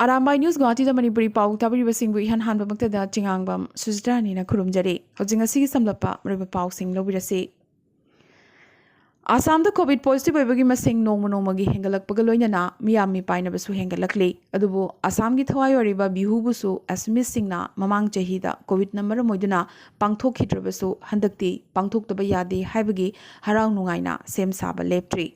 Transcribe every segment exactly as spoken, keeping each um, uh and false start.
Arambai news ꯒꯨꯋꯥꯍꯥꯇꯤꯗ Manipuri ꯄꯥꯎ ꯇꯥꯕꯤꯔꯤꯕꯁꯤꯡꯕꯨ ꯏꯍꯥꯟ ꯍꯥꯟꯕꯃꯛꯇꯗ ꯆꯤꯉꯥꯡꯕꯝ ꯁꯨꯖꯤꯇꯥꯔꯥꯅꯤꯅ ꯈꯨꯔꯨꯝꯖꯔꯤ꯫ ꯍꯧꯖꯤꯛ ꯉꯁꯤꯒꯤ ꯁꯝꯂꯞꯄ ꯃꯔꯨꯑꯣꯏꯕ ꯄꯥꯎꯁꯤꯡ ꯂꯧꯕꯤꯔꯁꯤ꯫ ꯑꯁꯥꯝꯗ ꯀꯣꯚꯤꯗ ꯄꯣꯖꯤꯇꯤꯚ ꯑꯣꯏꯕꯒꯤ ꯃꯁꯤꯡ ꯅꯣꯡꯃ ꯅꯣꯡꯃꯒꯤ ꯍꯦꯟꯒꯠꯂꯛꯄꯒ ꯂꯣꯏꯅꯅ ꯃꯤꯌꯥꯝ ꯃꯤꯄꯥꯏꯅꯕꯁꯨ ꯍꯦꯟꯒꯠꯂꯛꯂꯤ꯫ ꯑꯗꯨꯕꯨ ꯑꯁꯥꯝꯒꯤ ꯊꯋꯥꯏ ꯑꯣꯏꯔꯤꯕ ꯕꯤꯍꯨꯕꯨꯁꯨ ꯑꯁꯥꯃꯤꯁꯁꯤꯡꯅ ꯃꯃꯥꯡ ꯆꯍꯤꯗ ꯀꯣꯚꯤꯗꯅ ꯃꯔꯝ ꯑꯣꯏꯗꯨꯅ ꯄꯥꯡꯊꯣꯛꯈꯤꯗ꯭ꯔꯕꯁꯨ ꯍꯟꯗꯛꯇꯤ ꯄꯥꯡꯊꯣꯛꯇꯕ ꯌꯥꯗꯦ ꯍꯥꯏꯕꯒꯤ ꯍꯔꯥꯎ ꯅꯨꯡꯉꯥꯏꯅ ꯁꯦꯝ ꯁꯥꯕ ꯂꯦꯞꯇ꯭ꯔꯤ꯫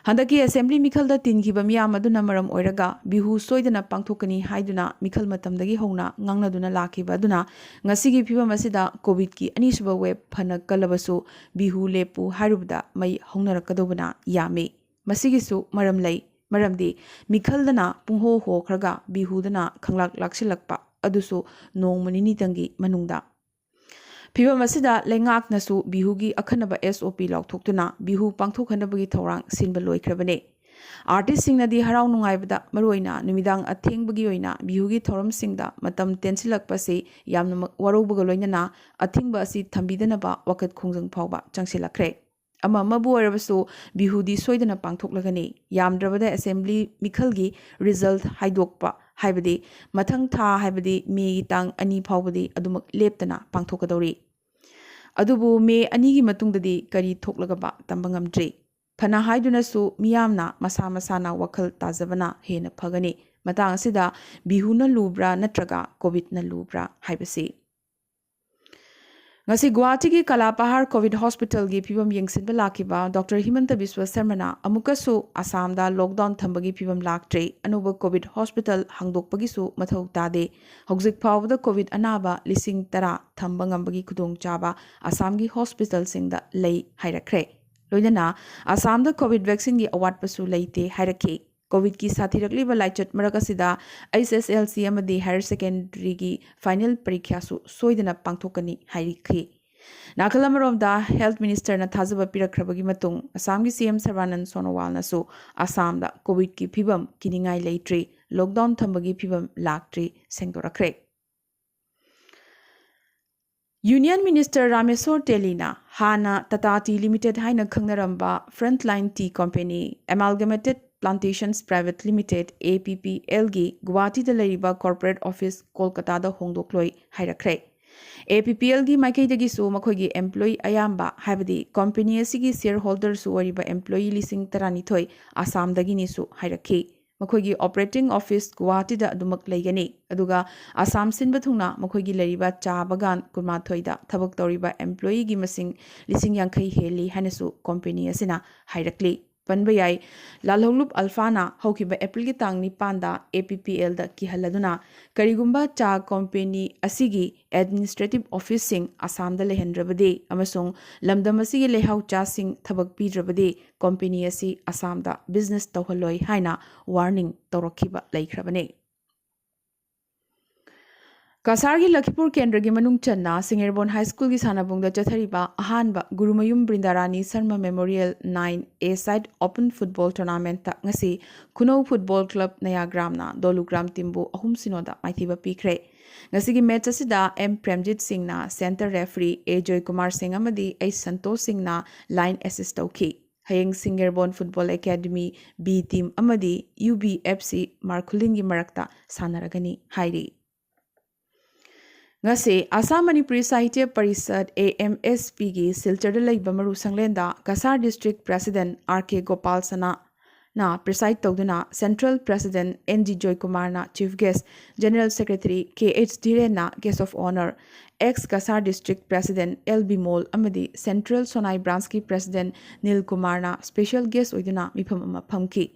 ꯍꯟꯗꯛꯀꯤ ꯑꯦꯁꯦꯝꯕ꯭ꯂꯤ ꯃꯤꯈꯜꯗ ꯇꯤꯟꯈꯤꯕ ꯃꯤꯌꯥꯝ ꯑꯗꯨꯅ ꯃꯔꯝ ꯑꯣꯏꯔꯒ ꯕꯤꯍꯨ ꯁꯣꯏꯗꯅ ꯄꯥꯡꯊꯣꯛꯀꯅꯤ ꯍꯥꯏꯗꯨꯅ ꯃꯤꯈꯜ ꯃꯇꯝꯗꯒꯤ ꯍꯧꯅ ꯉꯥꯡꯅꯗꯨꯅ ꯂꯥꯛꯈꯤꯕ ꯑꯗꯨꯅ ꯉꯁꯤꯒꯤ ꯐꯤꯕꯝ ꯑꯁꯤꯗ ꯀꯣꯚꯤꯗꯀꯤ ꯑꯅꯤꯁꯨꯕ ꯋꯦꯕ ꯐꯅ ꯀꯜꯂꯕꯁꯨ ꯕꯤꯍꯨ ꯂꯦꯞꯄꯨ ꯍꯥꯏꯔꯨꯕꯗ ꯃꯩ ꯍꯧꯅꯔꯛꯀꯗꯧꯕꯅ ꯌꯥꯝꯃꯤ꯫ ꯃꯁꯤꯒꯤꯁꯨ ꯃꯔꯝ ꯂꯩ꯫ ꯃꯔꯝꯗꯤ ꯃꯤꯈꯜꯗꯅ ꯄꯨꯡꯍꯣ ꯍꯣꯈ꯭ꯔꯒ ꯕꯤꯍꯨꯗꯅ ꯈꯪꯂꯥꯛ ꯂꯥꯛꯁꯤꯜꯂꯛꯄ ꯑꯗꯨꯁꯨ ꯅꯣꯡꯃ ꯅꯤꯅꯤꯇꯪꯒꯤ ꯃꯅꯨꯡꯗ꯫ ꯐꯤꯚꯝ ꯑꯁꯤꯗ ꯂꯩꯉꯥꯛꯅꯁꯨ ꯕꯤꯍꯨꯒꯤ ꯑꯈꯟꯅꯕ S O P ꯂꯥꯎꯊꯣꯛꯇꯨꯅ ꯕꯤꯍꯨ ꯄꯥꯡꯊꯣꯛꯍꯟꯅꯕꯒꯤ ꯊꯧꯔꯥꯡ ꯁꯤꯟꯕ ꯂꯣꯏꯈ꯭ꯔꯕꯅꯤ꯫ ꯑꯥꯔꯇꯤꯁꯁꯤꯡꯅꯗꯤ ꯍꯔꯥꯎ ꯅꯨꯡꯉꯥꯏꯕꯗ, ꯃꯔꯨꯑꯣꯏꯅ ꯅꯨꯃꯤꯗꯥꯡ ꯑꯊꯦꯡꯕꯒꯤ ꯑꯣꯏꯅ ꯕꯤꯍꯨꯒꯤ ꯊꯧꯔꯝꯁꯤꯡꯗ ꯃꯇꯝ ꯇꯦꯟꯁꯤꯜꯂꯛꯄꯁꯤ ꯌꯥꯝꯅꯃꯛ ꯋꯥꯔꯧꯕꯒ ꯂꯣꯏꯅꯅ ꯑꯊꯤꯡꯕ ꯑꯁꯤ ꯊꯝꯕꯤꯗꯅꯕ ꯋꯥꯀꯠ ꯈꯣꯡꯖꯪ ꯐꯥꯎꯕ ꯆꯪꯁꯤꯜꯂꯛꯈ꯭ꯔꯦ꯫ ꯑꯃ ꯑꯃꯕꯨ ꯑꯣꯏꯔꯕꯁꯨ ꯕꯤꯍꯨꯗꯤ ꯁꯣꯏꯗꯅ ꯄꯥꯡꯊꯣꯛꯂꯒꯅꯤ꯫ ꯌꯥꯝꯗ꯭ꯔꯕꯗ ꯑꯦꯁꯦꯝꯕ꯭ꯂꯤ ꯃꯤꯈꯜꯒꯤ ꯔꯤꯖꯜꯠ ꯍꯥꯏꯗꯣꯛꯄ ꯍꯥꯏꯕꯗꯤ ꯃꯊꯪ ꯊꯥ, ꯍꯥꯏꯕꯗꯤ ꯃꯦꯒꯤ ꯇꯥꯡ ꯑꯅꯤ ꯐꯥꯎꯕꯗꯤ ꯑꯗꯨꯃꯛ ꯂꯦꯞꯇꯅ ꯄꯥꯡꯊꯣꯛꯀꯗꯧꯔꯤ꯫ ꯑꯗꯨꯕꯨ ꯃꯦ ꯑꯅꯤꯒꯤ ꯃꯇꯨꯡꯗꯗꯤ ꯀꯔꯤ ꯊꯣꯛꯂꯒꯕ ꯇꯝꯕ ꯉꯝꯗ꯭ꯔꯤ꯫ ꯐꯅ ꯍꯥꯏꯗꯨꯅꯁꯨ ꯃꯤꯌꯥꯝꯅ ꯃꯁꯥ ꯃꯁꯥꯅ ꯋꯥꯈꯜ ꯇꯥꯖꯕꯅ ꯍꯦꯟꯅ ꯐꯒꯅꯤ꯫ ꯃꯇꯥꯡ ꯑꯁꯤꯗ ꯕꯤꯍꯨꯅ ꯂꯨꯕ꯭ꯔꯥ ꯅꯠꯇ꯭ꯔꯒ ꯀꯣꯚꯤꯗꯅ ꯂꯨꯕ꯭ꯔꯥ ꯍꯥꯏꯕꯁꯤ꯫ ꯉꯁꯤ ꯒꯨꯋꯥꯍꯥꯇꯤꯒꯤ ꯀꯂꯥꯄꯍꯥꯔ ꯀꯣꯚꯤꯗ ꯍꯣꯁꯄꯤꯇꯥꯜꯒꯤ ꯐꯤꯕꯝ ꯌꯦꯡꯁꯤꯟꯕ ꯂꯥꯛꯈꯤꯕ ꯗꯣꯛꯇꯔ ꯍꯤꯃꯟꯇ ꯕꯤꯁ꯭ꯋ ꯁꯔꯃꯅ ꯑꯃꯨꯛꯀꯁꯨ ꯑꯁꯥꯝꯗ ꯂꯣꯛꯗꯥꯎꯟ ꯊꯝꯕꯒꯤ ꯐꯤꯕꯝ ꯂꯥꯛꯇ꯭ꯔꯤ꯫ ꯑꯅꯧꯕ ꯀꯣꯚꯤꯗ ꯍꯣꯁꯄꯤꯇꯥꯜ ꯍꯥꯡꯗꯣꯛꯄꯒꯤꯁꯨ ꯃꯊꯧ ꯇꯥꯗꯦ꯫ ꯍꯧꯖꯤꯛ ꯐꯥꯎꯕꯗ ꯀꯣꯚꯤꯗ ꯑꯅꯥꯕ ꯂꯤꯁꯤꯡ ꯇꯔꯥ ꯊꯝꯕ ꯉꯝꯕꯒꯤ ꯈꯨꯗꯣꯡꯆꯥꯕ ꯑꯁꯥꯝꯒꯤ ꯍꯣꯁꯄꯤꯇꯥꯜꯁꯤꯡꯗ ꯂꯩ ꯍꯥꯏꯔꯛꯈ꯭ꯔꯦ꯫ ꯂꯣꯏꯅꯅ ꯑꯁꯥꯝꯗ ꯀꯣꯚꯤꯗ ꯚꯦꯛꯁꯤꯟꯒꯤ ꯑꯋꯥꯠꯄꯁꯨ ꯂꯩꯇꯦ ꯍꯥꯏꯔꯛꯈꯤ꯫ ꯀꯣꯚꯤꯗꯀꯤ ꯁꯥꯊꯤꯔꯛꯂꯤꯕ ꯂꯥꯏꯆꯠ ꯃꯔꯛ ꯑꯁꯤꯗ H S S L C ꯑꯃꯗꯤ ꯍꯥꯌꯔ ꯁꯦꯀꯦꯟꯗꯔꯤꯒꯤ ꯐꯥꯏꯅꯦꯜ ꯄꯔꯤꯈ꯭ꯌꯥꯁꯨ ꯁꯣꯏꯗꯅ ꯄꯥꯡꯊꯣꯛꯀꯅꯤ ꯍꯥꯏꯔꯛꯈꯤ꯫ ꯅꯥꯀꯜ ꯑꯃꯔꯣꯝꯗ ꯍꯦꯜꯊ ꯃꯤꯅꯤꯁꯇꯔꯅ ꯊꯥꯖꯕ ꯄꯤꯔꯛꯈ꯭ꯔꯕꯒꯤ ꯃꯇꯨꯡ ꯑꯁꯥꯝꯒꯤ C M ꯁꯔꯕꯥꯅꯟꯗ ꯁꯣꯅꯣꯋꯥꯜꯅꯁꯨ ꯑꯁꯥꯝꯗ ꯀꯣꯚꯤꯗꯀꯤ ꯐꯤꯕꯝ ꯀꯤꯅꯤꯡꯉꯥꯏ ꯂꯩꯇ꯭ꯔꯤ, ꯂꯣꯛꯗꯥꯎꯟ ꯊꯝꯕꯒꯤ ꯐꯤꯕꯝ ꯂꯥꯛꯇ꯭ꯔꯤ ꯁꯦꯡꯗꯣꯔꯛꯈ꯭ꯔꯦ꯫ ꯌꯨꯅꯤꯌꯟ ꯃꯤꯅꯤꯁꯇꯔ ꯔꯥꯃꯦꯁꯣꯔ ꯇꯦꯂꯤꯅ ꯍꯥꯟꯅ ꯇꯥꯇꯥ ꯇꯤ ꯂꯤꯃꯤꯇꯦꯗ ꯍꯥꯏꯅ ꯈꯪꯅꯔꯝꯕ frontline tea company amalgamated Plantations Private Limited, A P P L ꯒꯤ ꯒꯨꯋꯥꯍꯥꯇꯤꯗ ꯂꯩꯔꯤꯕ corporate office ꯀꯣꯜꯀꯇꯥꯗ ꯍꯣꯡꯗꯣꯛꯂꯣꯏ ꯍꯥꯏꯔꯛꯈ꯭ꯔꯦ꯫ A P P L ꯒꯤ ꯃꯥꯏꯀꯩꯗꯒꯤꯁꯨ ꯃꯈꯣꯏꯒꯤ employee ꯑꯌꯥꯝꯕ, ꯍꯥꯏꯕꯗꯤ company ꯑꯁꯤꯒꯤ shareholderꯁꯨ ꯑꯣꯏꯔꯤꯕ employee ꯂꯤꯁꯤꯡ ꯇꯔꯥꯅꯤꯊꯣꯏ ꯑꯁꯥꯝꯗꯒꯤꯅꯤꯁꯨ ꯍꯥꯏꯔꯛꯈꯤ꯫ ꯃꯈꯣꯏꯒꯤ operating office ꯒꯨꯋꯥꯍꯥꯇꯤꯗ ꯑꯗꯨꯃꯛ ꯂꯩꯒꯅꯤ, ꯑꯗꯨꯒ ꯑꯁꯥꯝ ꯁꯤꯟꯕ ꯊꯨꯡꯅ ꯃꯈꯣꯏꯒꯤ ꯂꯩꯔꯤꯕ ꯆꯥ ꯕꯒꯥꯟ ꯀꯨꯟꯃꯥꯊꯣꯏꯗ ꯊꯕꯛ ꯇꯧꯔꯤꯕ employee ꯒꯤ ꯃꯁꯤꯡ ꯂꯤꯁꯤꯡ ꯌꯥꯡꯈꯩ ꯍꯦꯜꯂꯤ ꯍꯥꯏꯅꯁꯨ company ꯑꯁꯤꯅ ꯍꯥꯏꯔꯛꯂꯤ꯫ ꯄꯟꯕ ꯌꯥꯏ, ꯂꯥꯜꯍꯧꯂꯨꯞ ꯑꯜꯐꯥꯅ ꯍꯧꯈꯤꯕ April ꯒꯤ ꯇꯥꯡ ꯅꯤꯄꯥꯟꯗ A P P L ꯗ ꯀꯤꯍꯜꯂꯗꯨꯅ, ꯀꯔꯤꯒꯨꯝꯕ ꯆꯥ company ꯑꯁꯤꯒꯤ administrative office ꯁꯤꯡ ꯑꯁꯥꯝꯗ ꯂꯩꯍꯟꯗ꯭ꯔꯕꯗꯤ ꯑꯃꯁꯨꯡ ꯂꯝꯗꯝ ꯑꯁꯤꯒꯤ ꯂꯩꯍꯥꯎ ꯆꯥꯁꯤꯡ ꯊꯕꯛ ꯄꯤꯗ꯭ꯔꯕꯗꯤ company ꯑꯁꯤ ꯑꯁꯥꯝꯗ business ꯇꯧꯍꯜꯂꯣꯏ ꯍꯥꯏꯅ warning ꯇꯧꯔꯛꯈꯤꯕ ꯂꯩꯈ꯭ꯔꯕꯅꯤ꯫ ꯀꯁꯥꯔꯒꯤ ꯂꯈꯤꯄꯨꯔ ꯀꯦꯟꯗ꯭ꯔꯒꯤ ꯃꯅꯨꯡ ꯆꯟꯅ ꯁꯤꯡꯉꯦꯔꯕꯣꯟ ꯍꯥꯏ ꯁ꯭ꯀꯨꯜꯒꯤ ꯁꯥꯟꯅꯕꯨꯡꯗ ꯆꯠꯊꯔꯤꯕ ꯑꯍꯥꯟꯕ Gurumayum ꯕ꯭ꯔꯤꯟꯗꯥꯔꯥꯅꯤ Sharma Memorial nine A side open football tournament ꯇ ꯉꯁꯤ ꯈꯨꯅꯧ football club ꯅꯌꯥꯒ꯭ꯔꯥꯝꯅ ꯗꯣꯂꯨꯒ꯭ꯔꯥꯝ team ꯕꯨ ꯑꯍꯨꯝ ꯁꯤꯅꯣꯗ ꯃꯥꯏꯊꯤꯕ ꯄꯤꯈ꯭ꯔꯦ꯫ ꯉꯁꯤꯒꯤ match ꯑꯁꯤꯗ M ꯄ꯭ꯔꯦꯝꯖꯤꯠ ꯁꯤꯡꯅ center referee, A ꯖꯣꯏꯀꯨꯃꯥꯔ ꯁꯤꯡ ꯑꯃꯗꯤ H ꯁꯟꯇꯣꯁ ꯁꯤꯡꯅ line assist ꯇꯧꯈꯤ꯫ ꯍꯌꯦꯡ ꯁꯤꯡꯒꯦꯔꯕꯣꯟ Football Academy B team ꯑꯃꯗꯤ U B F C ꯃꯥꯔꯈꯨꯂꯤꯟꯒꯤ ꯃꯔꯛꯇ ꯁꯥꯟꯅꯔꯒꯅꯤ ꯍꯥꯏꯔꯤ꯫ ꯉꯁꯤ ꯑꯁꯥꯝ ꯃꯅꯤꯄꯨꯔꯤ ꯁꯥꯍꯤꯇ꯭ꯌ parishad, A M S P ꯒꯤ ꯁꯤꯜꯆꯔꯗ ꯂꯩꯕ ꯃꯔꯨ ꯁꯪꯂꯦꯟꯗ Cachar district president R K Gopal ꯁꯅꯥ ꯅ preside ꯇꯧꯗꯨꯅ, central president N G ꯖꯣꯏꯀꯨꯃꯥꯔꯅ chief guest, general secretary K H ꯙꯤꯔꯦꯟꯅ guest of honour, ex Cachar district president L Bimol ꯑꯃꯗꯤ central ꯁꯣꯅꯥꯏ branch ꯀꯤ president ꯅꯤꯜ ꯀꯨꯃꯥꯔꯅ special guest ꯑꯣꯏꯗꯨꯅ ꯃꯤꯐꯝ ꯑꯃ ꯐꯝꯈꯤ꯫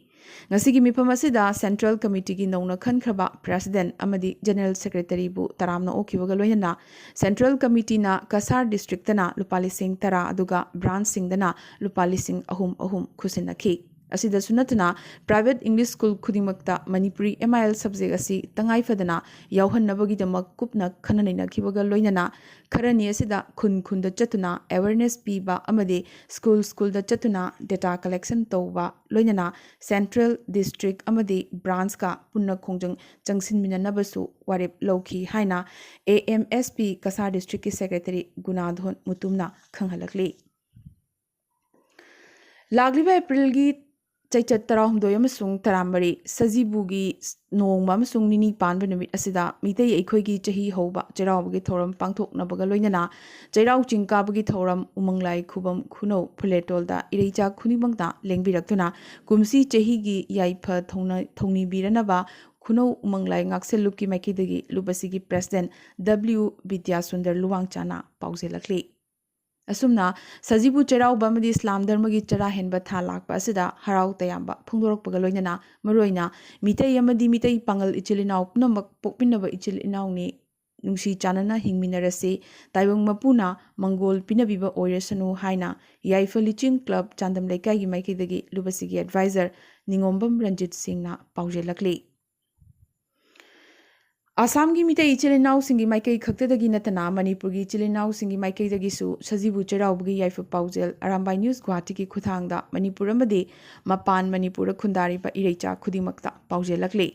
ꯉꯁꯤꯒꯤ ꯃꯤꯐꯝ ꯑꯁꯤꯗ central committee ꯒꯤ ꯅꯧꯅ ꯈꯟꯈ꯭ꯔꯕ president ꯑꯃꯗꯤ general secretary ꯕꯨ ꯇꯔꯥꯝꯅ ꯑꯣꯛꯈꯤꯕꯒ ꯂꯣꯏꯅꯅ, central committee ꯅ ꯀꯁꯥꯔ district ꯇꯅ ꯂꯨꯄꯥ ꯂꯤꯁꯤꯡ ꯇꯔꯥ ꯑꯗꯨꯒ branch ꯁꯤꯡꯗꯅ ꯂꯨꯄꯥ ꯂꯤꯁꯤꯡ ꯑꯍꯨꯝ ꯑꯍꯨꯝ ꯈꯨꯠꯁꯤꯟꯅꯈꯤ꯫ ꯑꯁꯤꯗꯁꯨ ꯅꯠꯇꯅ, private English school ꯈꯨꯗꯤꯡꯃꯛꯇ Manipuri M I L subject ꯑꯁꯤ ꯇꯉꯥꯏ ꯐꯗꯅ ꯌꯥꯎꯍꯟꯅꯕꯒꯤꯗꯃꯛ ꯀꯨꯞꯅ ꯈꯟꯅ ꯅꯩꯅꯈꯤꯕꯒ ꯂꯣꯏꯅꯅ, ꯈꯔꯅꯤ ꯑꯁꯤꯗ ꯈꯨꯟ ꯈꯨꯟꯗ ꯆꯠꯇꯨꯅ awareness ꯄꯤꯕ ꯑꯃꯗꯤ school school ꯗ ꯆꯠꯇꯨꯅ data collection ꯇꯧꯕ, ꯂꯣꯏꯅꯅ central, district ꯑꯃꯗꯤ branch ꯀ ꯄꯨꯟꯅ ꯈꯣꯡꯖꯪ ꯆꯪꯁꯤꯟꯃꯤꯟꯅꯅꯕꯁꯨ ꯋꯥꯔꯦꯞ ꯂꯧꯈꯤ ꯍꯥꯏꯅ A M S P Cachar district ꯀꯤ secretary ꯒꯨꯅꯥꯙꯣꯟ ꯃꯨꯇꯨꯝꯅ ꯈꯪꯍꯜꯂꯛꯂꯤ꯫ ꯂꯥꯛꯂꯤꯕ April ꯒꯤ ꯆꯩꯆꯠ ꯇꯔꯥꯍꯨꯝꯗꯣꯏ ꯑꯃꯁꯨꯡ ꯇꯔꯥꯃꯔꯤ, ꯁꯖꯤꯕꯨꯒꯤ ꯅꯣꯡꯃ ꯑꯃꯁꯨꯡ ꯅꯤꯅꯤ ꯄꯥꯟꯕ ꯅꯨꯃꯤꯠ ꯑꯁꯤꯗ ꯃꯤꯇꯩ ꯑꯩꯈꯣꯏꯒꯤ ꯆꯍꯤ ꯍꯧꯕ ꯆꯩꯔꯥꯎꯕꯒꯤ ꯊꯧꯔꯝ ꯄꯥꯡꯊꯣꯛꯅꯕꯒ ꯂꯣꯏꯅꯅ ꯆꯩꯔꯥꯎ ꯆꯤꯡ ꯀꯥꯕꯒꯤ ꯊꯧꯔꯝ ꯎꯃꯪꯂꯥꯏ ꯈꯨꯕꯝ ꯈꯨꯅꯧ ꯐꯨꯂꯦꯇꯣꯜꯗ ꯏꯔꯩꯆꯥ ꯈꯨꯗꯤꯡꯃꯛꯅ ꯂꯦꯡꯕꯤꯔꯛꯇꯨꯅ ꯀꯨꯝꯁꯤ ꯆꯍꯤꯒꯤ ꯌꯥꯏꯐ ꯊꯧꯅ-, ꯊꯧꯅꯤꯕꯤꯔꯅꯕ ꯈꯨꯅꯧ ꯎꯃꯪꯂꯥꯏ ꯉꯥꯛꯁꯦꯜ ꯂꯨꯞꯀꯤ ꯃꯥꯏꯀꯩꯗꯒꯤ ꯂꯨꯞ ꯑꯁꯤꯒꯤ ꯄ꯭ꯔꯦꯁꯤꯗꯦꯟꯠ ꯗꯕ꯭ꯂꯤꯎ ꯕꯤꯗ꯭ꯌꯥꯁꯨꯟꯗꯔ ꯂꯨꯋꯥꯡꯆꯥꯅ ꯄꯥꯎꯖꯦꯜꯂꯛꯂꯤ꯫ ꯑꯁꯨꯝꯅ ꯁꯖꯤꯕꯨ ꯆꯩꯔꯥꯎꯕ ꯑꯃꯗꯤ ꯏꯁꯂꯥꯝ ꯙꯔꯃꯒꯤ ꯆꯔꯥ ꯍꯦꯟꯕ ꯊꯥ ꯂꯥꯛꯄ ꯑꯁꯤꯗ ꯍꯔꯥꯎ ꯇꯌꯥꯝꯕ ꯐꯣꯡꯗꯣꯔꯛꯄꯒ ꯂꯣꯏꯅꯅ ꯃꯔꯨꯑꯣꯏꯅ ꯃꯤꯇꯩ ꯑꯃꯗꯤ ꯃꯤꯇꯩ ꯄꯥꯉꯜ ꯏꯆꯤꯜ ꯏꯅꯥꯎ ꯄꯨꯝꯅꯃꯛ ꯄꯣꯛꯃꯤꯟꯅꯕ ꯏꯆꯤꯜ ꯏꯅꯥꯎꯅꯤ, ꯅꯨꯡꯁꯤ ꯆꯥꯟꯅꯅ ꯍꯤꯡꯃꯤꯟꯅꯔꯁꯤ, ꯇꯥꯏꯕꯪ ꯃꯄꯨꯅ ꯃꯪꯒꯣꯜ ꯄꯤꯅꯕꯤꯕ ꯑꯣꯏꯔꯁꯅꯨ ꯍꯥꯏꯅ ꯌꯥꯏꯐ ꯂꯤꯆꯤꯡ ꯀ꯭ꯂꯕ ꯆꯥꯟꯗꯝ ꯂꯩꯀꯥꯏꯒꯤ ꯃꯥꯏꯀꯩꯗꯒꯤ ꯂꯨꯞ ꯑꯁꯤꯒꯤ ꯑꯦꯗꯚꯥꯏꯖꯔ ꯅꯤꯉꯣꯝꯕꯝ ꯔꯟꯖꯤꯠ ꯁꯤꯡꯅ ꯄꯥꯎꯖꯦꯜꯂꯛꯂꯤ꯫ ꯑꯁꯥꯝꯒꯤ ꯃꯤꯇꯩ ꯏꯆꯤꯜ ꯏꯅꯥꯎꯁꯤꯡꯒꯤ ꯃꯥꯏꯀꯩ ꯈꯛꯇꯗꯒꯤ ꯅꯠꯇꯅ ꯃꯅꯤꯄꯨꯔꯒꯤ ꯏꯆꯤꯜ ꯏꯅꯥꯎꯁꯤꯡꯒꯤ ꯃꯥꯏꯀꯩꯗꯒꯤꯁꯨ ꯁꯖꯤꯕꯨ ꯆꯩꯔꯥꯎꯕꯒꯤ ꯌꯥꯏꯐ ꯄꯥꯎꯖꯦꯜ ꯑꯔꯥꯝꯕꯥꯏ ꯅ꯭ꯌꯨꯁ ꯒꯨꯋꯥꯍꯥꯇꯤꯒꯤ ꯈꯨꯠꯊꯥꯡꯗ ꯃꯅꯤꯄꯨꯔ ꯑꯃꯗꯤ ꯃꯄꯥꯟ ꯃꯅꯤꯄꯨꯔꯗ ꯈꯨꯟꯗꯥꯔꯤꯕ ꯏꯔꯩꯆꯥ ꯈꯨꯗꯤꯡꯃꯛꯇ ꯄꯥꯎꯖꯦꯜꯂꯛꯂꯤ꯫